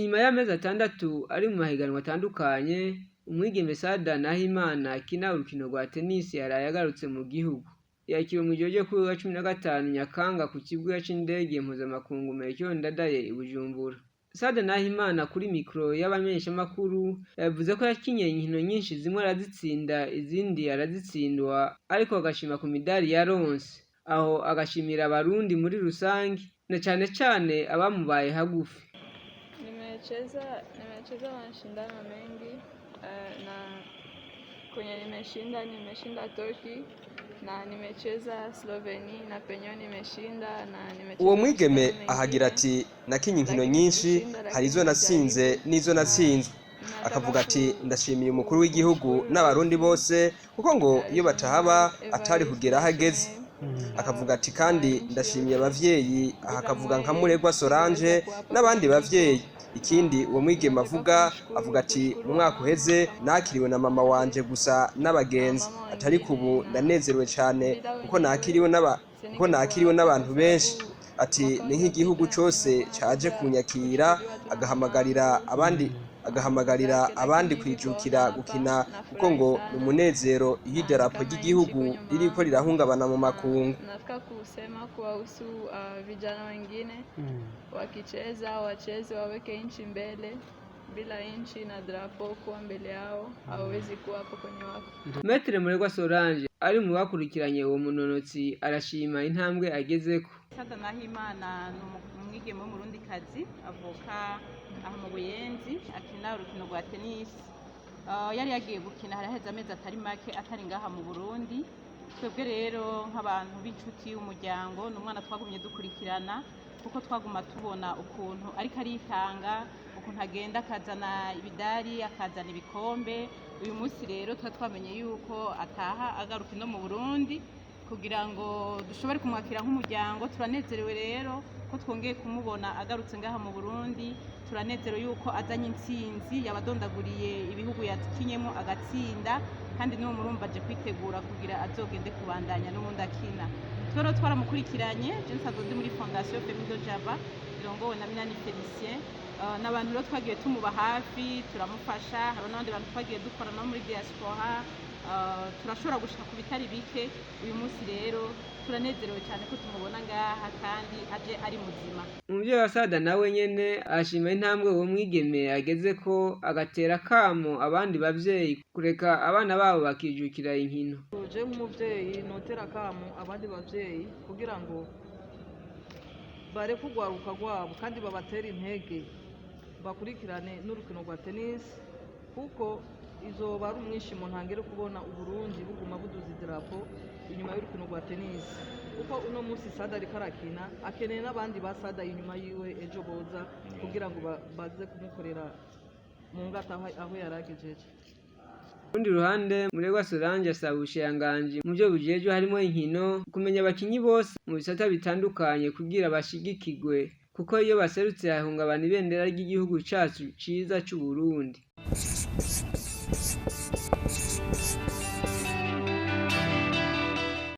Inyuma y'amezi 6 ari mu mahiganwa atandukanye, umwigeme Sada Nahimana akina urukino rwa tenisi yaraye agarutse mu gihugu. Yakiriwe mw'ijoro ryo kuri uyu wa 15 Nyakanga ku kibuga c'indege mpuzamakungu Melchior Ndadaye i Bujumbura. Sada Nahimana kuri mikoro y'abamenyeshamakuru yavuze ko yakinye inkino nyinshi, zimwe arazitsinda, izindi arazitsindwa, ariko agashima ku midari yaronse. Aho agashimira Abarundi muri rusange na cane cane abamubaye hagufi. Nimecheza mashindano mengi na kwenye nimeshinda, nimeshinda Turkey na nimecheza Slovenia na penye nimeshinda na nimecheza Uwo mwigeme mashindano ahagira mengine. ati: "Nakinye inkino nyinshi, hari izo natsinze n'izo natsinzwe." Akavuga ati: "Ndashimiye umukuru w'igihugu n'Abarundi bose," kuko ngo iyo batahaba atari kugera aho ageze. Akavuga ati: "Kandi ndashimiye abavyeyi." Aha akavuga nka Muregwa Solange n'abandi bavyeyi. Ikindi uwo mwigeme avuga ati: "Mu mwaka uheze nakiriwe na mama wanje gusa n'abagenzi, atari ubu ndanezerewe cyane kuko nakiriwe n'abantu benshi." Ati: "Ni nk'igihugu cose caje kunyakira." Agahamagarira abandi kwijukira gukina, kuko ngo ni umunezero iyo idarapo ry'igihugu ririko rirahungabana mu makungu. Nataka kusema kuwahusu vijana wengine, wakicheza wacheze, waweke nchi mbele. Bila nchi na drapo kuwa mbele yao, hawawezi kuwa hapo kwenye wako. Maître Muregwa Solange ari mu bakurikiranye uwo munonotsi arashima intambwe agezeko. Sada Nahimana ni umwigeme w'Umurundikazi avuka aho mu Buyenzi, akina urukino rwa tenisi. Yari yagiye gukina, haraheze amezi atari make atari ngaha mu Burundi. Twebwe rero nk'abantu b'inshuti y'umuryango, ni umwana twagumye dukurikirana, kuko twaguma tubona ukuntu ariko aritanga, ukuntu agenda akazana ibidari, akazana ibikombe. Uyu munsi rero tuba twamenye yuko ataha agaruka ino mu Burundi kugira ngo dushobore kumwakira nk'umuryango. Turanezerewe rero ko twongeye kumubona agarutse ngaha mu Burundi. Turanezerewe yuko azanye intsinzi, yabadondaguriye ibihugu yakinyemo agatsinda, kandi n'uwo murumva aje kwitegura kugira azogende kubandanya n'ubundi akina. Twe rero twaramukurikiranye. Je nsanzwe ndi muri Fondation Femido Java irongowe na Minani Felicien. N'abantu rero twagiye tumuba hafi, turamufasha. Hari n'abandi bantu twagiye dukorana no muri diaspora. Turashobora gushika ku bitari bike. Uyu munsi rero turanezerewe cyane ko tumubona ngaha kandi aje ari muzima. Umuvyeyi wa Sada nawe nyene ashima intambwe uwo mwigeme agezeko, agatera akamo abandi bavyeyi kureka abana babo bakijukira inkino. Je nk'umuvyeyi notera akamo abandi bavyeyi kugira ngo bareke urwaruka rwabo kandi babatere intege, bakurikirane n'urukino rwa tenisi, kuko izoba ari umwishimo ntangere kubona Uburundi buguma buduza idarapo inyuma y'urukino rwa tenisi, kuko uno munsi Sada ariko arakina, akeneye n'abandi ba Sada inyuma yiwe ejo boza kugira ngo baze kumukorera mu ngata aho yari agejeje. Ku rundi ruhande, Muregwa Solange asaba ubushikiranganji mu vyo bujejwe harimwo inkino kumenya abakinyi bose mu bisata bitandukanye kugira bashigikirwe, kuko iyo baserutse hahungabana ibendera ry'igihugu cacu ciza c'Uburundi.